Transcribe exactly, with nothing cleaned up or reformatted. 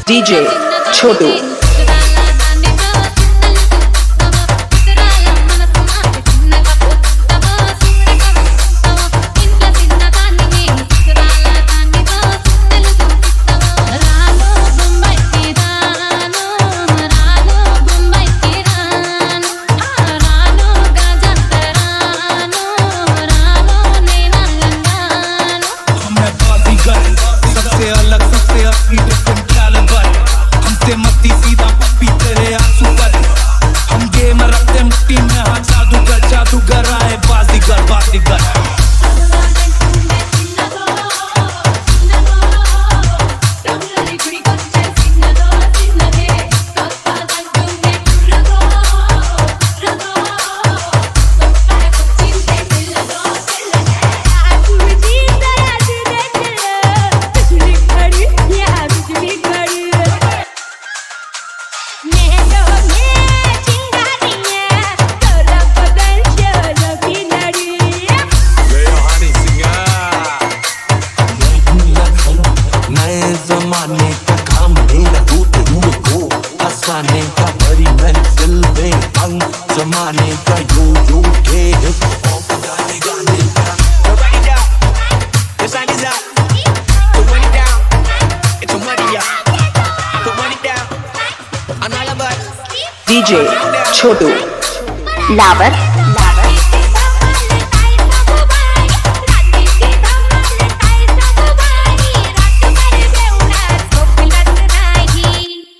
DJ छोटू। सबसे अलग, सबसे असली, different caliber। हमसे मस्ती सीधा पप्पी, तेरे आंसू पर। हम game रखते मुट्ठी में, हाँ जादूगर, जादूगर आए बाजीगर, बाजीगर। नए जमाने का काम मेरा रूट रूट को हंसाने का बड़ी महफिल में भंग जमाने का यो यो के हिप हॉप गाने गाने का It's like it's up. Put money down. It's a money up. Put money down. Another buck. DJ Chhotu. लावर